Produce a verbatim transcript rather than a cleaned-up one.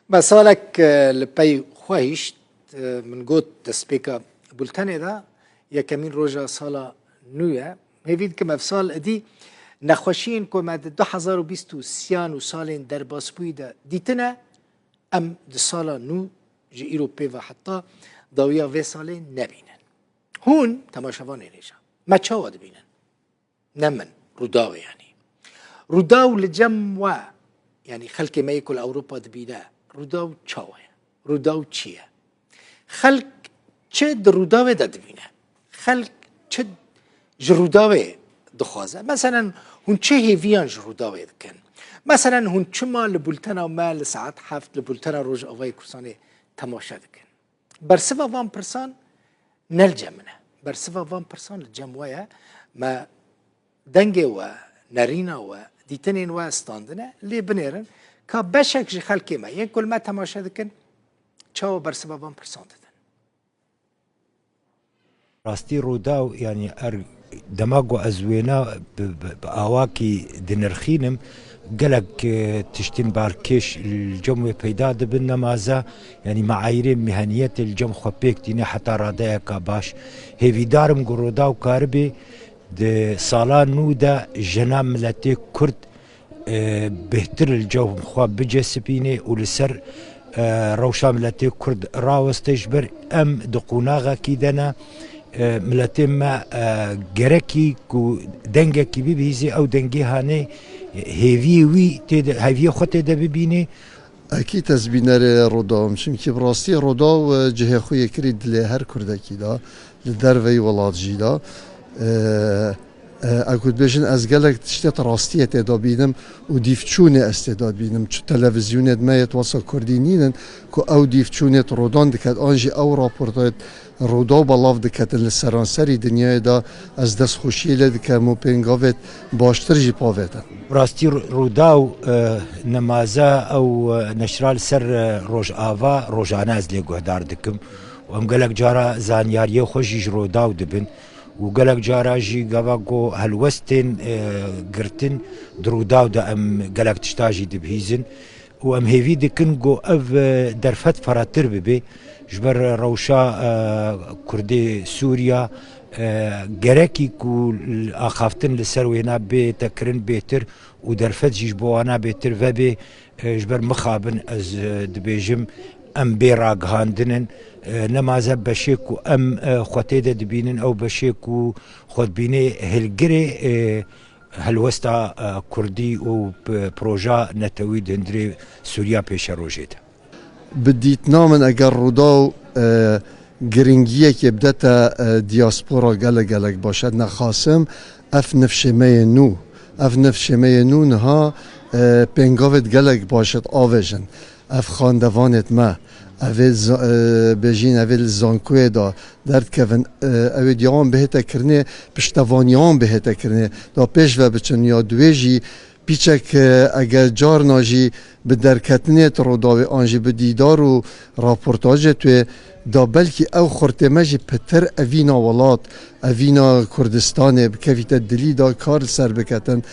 Me salek, e, li pey xwe hişt, e, min got destpêka bultenê de yekemîn roja sala nû ye. Hêvî dikim ev sal êdî nexweşiyên ku me di du hezar û bîst û sêyan û salên derbasbûyî de dîtine, em di sala nû ji îro pê ve heta dawiya vê salê nebînin. Hûn temaşevanên hêja, me çawa dibînin? Ne min, Rûdawê yanî. Rûdaw li cem we, yanî xelkê me yê ku li Ewropa dibîne, Rûdaw çawa ye? Rûdaw çi ye? Xelk çi di Rûdawê de dibîne? Xelk çi ji Rûdawê dixwaze? Meselen, hûn çi hêviyan ji Rûdawê dikin? Meselen, hûn çima li bultena me li saet heft, li bultena Rojavayê Kurdistanê temaşe dikin? Bersiva van pirsan ne li cem min e. Bersiva van pirsan li cem we ye. Me dengê we, nerîna we, dîtinên we standine, lê binêrin ka beşek ji xelkê me, yên ku li me temaşe dikin, çawa bersiva van pirsan didin. Rastî Rûdaw, yanî er dema ku ez wêna bi, bi, bi awakî dinirxînim, gelek, e, tiştên balkêş li cem wê peyda dibin, nemaze, yanî meayîrên miheniyetê li cem xwe pêk tîne heta radeyeka baş. Hêvîdar im ku Rûdaw karibe di sala nû de jina miletê Kurd, e, bêhtir li cem xwe bicesipînê û li ser, e, rewşa miletê Kurd raweste, ji ber em di qonaxekî de ne. E, miletê me, e, gerekî ku dengekî bibihîzê, ew dengê hanê hêviyê wî tê de, hêviyê xwe tê de bibînê. Ekîd ez bînerê Rûdaw im, çimkî bi rastî Rûdaw, e, cihê xwe yê kirî dilê her Kurdekî de, li derveyî welat jî de. E, e, ez ku dibêjin, ez gelek tiştê rastiyê tê de bînim û dîvçûnê ez tê de bînim. Çi televîzyonê me yê wesa Kurdî nînin ku ew dîvçûnê Rûdan diket, an jî ew raportayê Rûdaw belav diketin li seranserî dinyayê de, ez destxweşiyê lê dikem û pêngavê baştir jî pavêtin. Rastî Rû-, Rûdaw, e, nemaze ew, e, neşra li ser, e, Rojava, rojane ez lê guhdar dikim û em gelek cara zanyariyê xwe jî ji Rûdaw dibin û gelek cara jî gava ku helwestên, e, girtin di Rûdaw de em gelek tişta jî dibihîzin. Û em hêvî dikin ku ev, e, derfet firehtir bibe. Ji ber rewşa, e, Kurdê Sûriya, e, gerekî ku l-, axaftin li ser wêna bête kirin bêtir û derfet jî ji bo wana bêtir vebe. E, ji ber mixabin ez, e, dibêjim, em bê ragihandin in. E, nemaze beşê ku em, e, xwe tê de dibînin, ew beşê ku xwe dibînê hilgirê, e, helwesta, e, Kurdî û p-, proja netewî di hundirê Sûriya pêşerojê de. Bi dîtina min eger Rûdaw, e, giringiyekê bidete, e, diaspora gelek gelek baş e. Nexasim ev nifşê me yê nû, ev nifşê me yê nû niha, e, pêngavêt gelek baş e avêjin. Ev xandevanêt me, ev ê za-, e, bêjîn, ev ê li zankoyê de derdikevin, e, ew ê diya wan bihête kirinê, piştevaniya wan bihête kirinê, da pêş ve biçin ya duwê jî pîçek, e, eger carna jî bi derketinê ti Rûdawê an jî bi dîdar û raportajê tu yê, da belkî ew xurtê me jî pitir evîna welat, evîna Kurdistanê bikevîte dilî da kar li ser biketin.